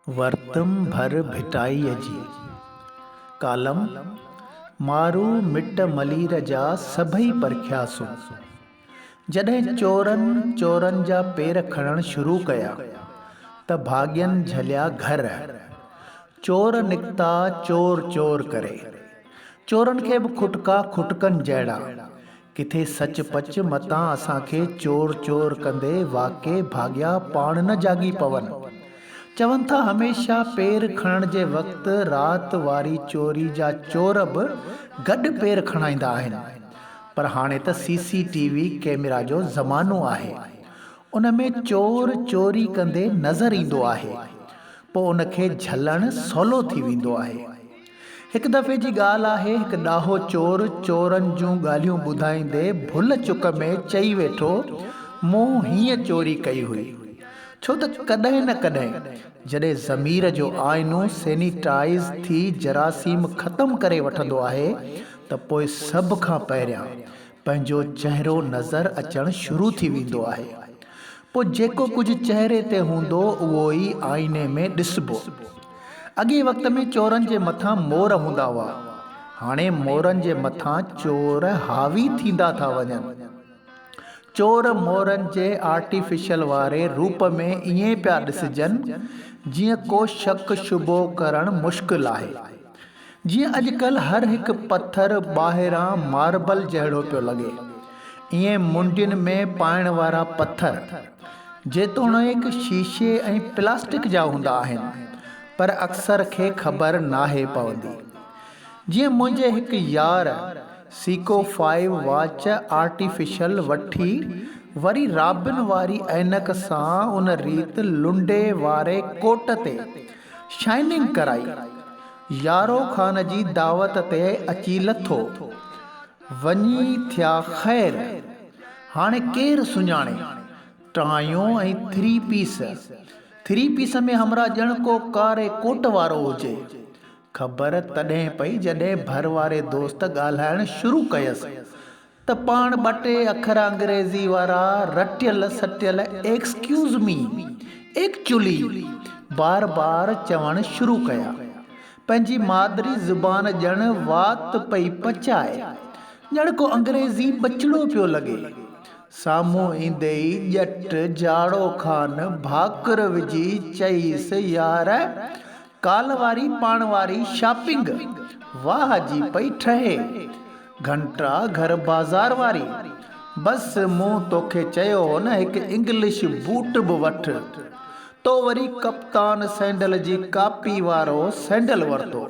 ورتم ڀر ڀٽائيء جي. ڪالم، مارو مٽ ملير جا سڀئي پرکياسون. جڏهن چورن چورن جا پير کڻڻ شروع ڪيا ته ڀاڳين جهليا گهر. چور نڪتا چور چور ڪري. چورن کي به کٽڪا کٽڪن جهڙا. ڪٿي سچ پچ متان اسان کي چور چور ڪندي واقعي ڀاڳيا پاڻ نه جاڳي پون. چون ٿا هميشه پير کڻڻ جي وقت رات واري چوري جا چور به گڏ پير کڻائيندا آهن. پر هاڻي ته سي سي ٽي وي ڪيميرا جو زمانو آهي. ان ۾ چور چوري ڪندي نظر ايندو آهي. پوء ان کي جهلڻ سولو ٿي ويندو آهي. هڪ دفعي جي ڳالهه آهي هڪ ڏاهو چور چورن جون ڳالهيون ٻڌائيندي ڀل چڪ ۾ چئي ويٺو مون هيئن چوري ڪئي هئي. ڇو ته ڪڏهن نه ڪڏهن جڏهن ضمير جو آئينو سينيٽائيز ٿي جراثيم ختم ڪري وٺندو آهي ته پوء سڀ کان پهريان پنهنجو چهرو نظر اچڻ شروع ٿي ويندو آهي. پوء جيڪو ڪجهه چهري تي هوندو اهو ئي آئيني ۾ ڏسبو. اڳئين وقت ۾ چورن جي مٿان مور هوندا هئا. هاڻي مورن جي مٿان چور حاوي ٿيندا ٿا وڃن. چور مورن جي آرٽيفيشل واري روپ ۾ ائين پيا ڏسجن جيئن ڪو شڪ شبهو ڪرڻ مشڪل آهي. جيئن اڄڪلهه هر هڪ پٿر ٻاهران ماربل جهڙو پيو لڳي، ائين منڊين ۾ پائڻ وارا پٿر، جيتوڻيڪ شيشي ۽ پلاسٽڪ جا هوندا آهن، پر اڪثر کي خبر ناهي پوندي. جيئن منهنجي هڪ يار سيڪو فائيو واچ آرٽيفيشل وٺي وري رابن واري عينڪ سان ان ريت لنڊي واري ڪوٽ تي شائننگ ڪرائي، يارو خان جي دعوت تي اچي لٿو. وڃي ٿيا خير. هاڻي ڪير سڃاڻي. ٽايون ۽ ٿري پيس. ٿري پيس ۾ همراهه ڄڻ ڪو ڪاري ڪوٽ وارو هجي. خبر تڏهن پئي جڏهن ڀر واري دوست ڳالهائڻ شروع ڪيس. ته پاڻ ٻه ٽي اکر انگريزي وارا رٽيل سٽيل ايڪسڪيوز مي، ايڪچولي بار بار چوڻ شروع ڪيا. پنهنجي مادري زبان ڄڻ وات پئي پچائي. ڄڻ ڪو انگريزي ٻچڙو پيو لڳي. سامهون ايندي ئي ڄٽ جاڙو خان ڀاڪر وجهي چيس يار ڪالهه واري پاڻ واري شاپنگ واهه جي پئي ٺهي. گهنٽا گهر بازار واري. بس مون توکي چيو هو نه هڪ انگلش بوٽ به وٺ. تو وري ڪپتان سينڊل جي ڪاپي وارو سينڊل ورتو.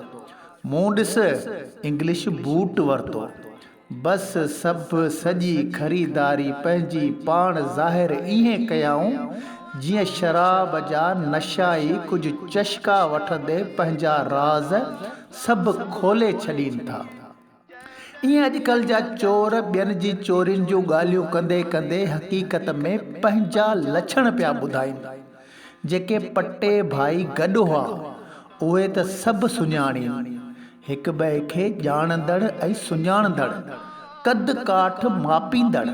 مون ڏس انگلش بوٽ ورتو. بس سڀ سڄي خريداري پنهنجي پاڻ ظاهر ائين ڪيائون جيئن شراب جا نشائي ڪجهه چشڪا وٺندي پنهنجا راز سڀ کولي ڇڏين ٿا. ائين اڄڪلهه جا چور ٻين جي چورين جون ڳالهيون ڪندي ڪندي حقيقت ۾ پنهنجا لڇڻ پيا ٻڌائين. جيڪي پٽي ڀائي گڏ هئا، اهي ته سڀ سڃاڻين، هڪٻئي کي ڄاڻندڙ ۽ سڃاڻندڙ، قد ڪاٺ ماپيندڙ.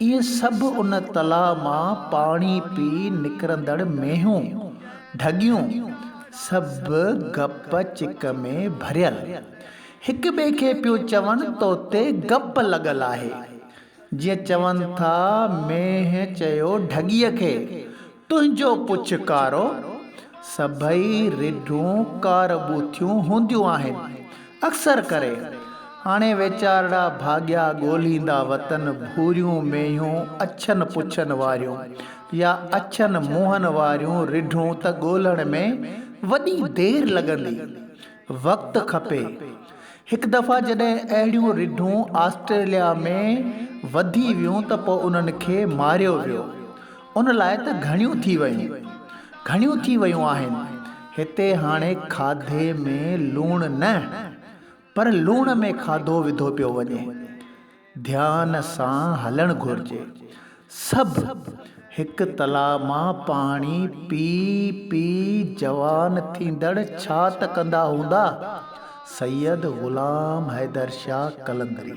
ائين سڀ ان تلاء مان پاڻي پي نڪرندڙ مينهون، ڍڳيون، سڀ گپ چڪ ۾ ڀريل. هڪ ٻئي کي پيو چون توتي گپ لڳل آهي. جيئن چون ٿا مينهن چيو ڍڳيء کي تنهنجو پڇ ڪارو. سڀئي رڍون ڪارٻوٿيون هونديون آهن. اڪثر ڪري. هاڻي ويچارڙا ڀاڳيا ڳولهيندا وتن ڀوريون مينهيون اڇن پڇن واريون يا اڇن منهن واريون رڍون ته ڳولهڻ ۾ وڏي دير لڳندي. وقت کپي. هڪ دفعا جڏهن اهڙيون رڍون آسٽريليا ۾ وڌي ويون ته پوء انهن کي ماريو ويو. ان لاء ته گهڻيون ٿي ويون. گهڻيون ٿي ويون آهن. هتي هاڻي کاڌي ۾ لوڻ نه پر لوڻ ۾ کاڌو وڌو پيو وڃي. ڌيان سان هلڻ گهرجي. سڀ هڪ تلاء مان پاڻي پي پي جوان ٿيندڙ ڇا ته ڪندا هوندا؟ سيد غلام حيدر شاهه قلندري.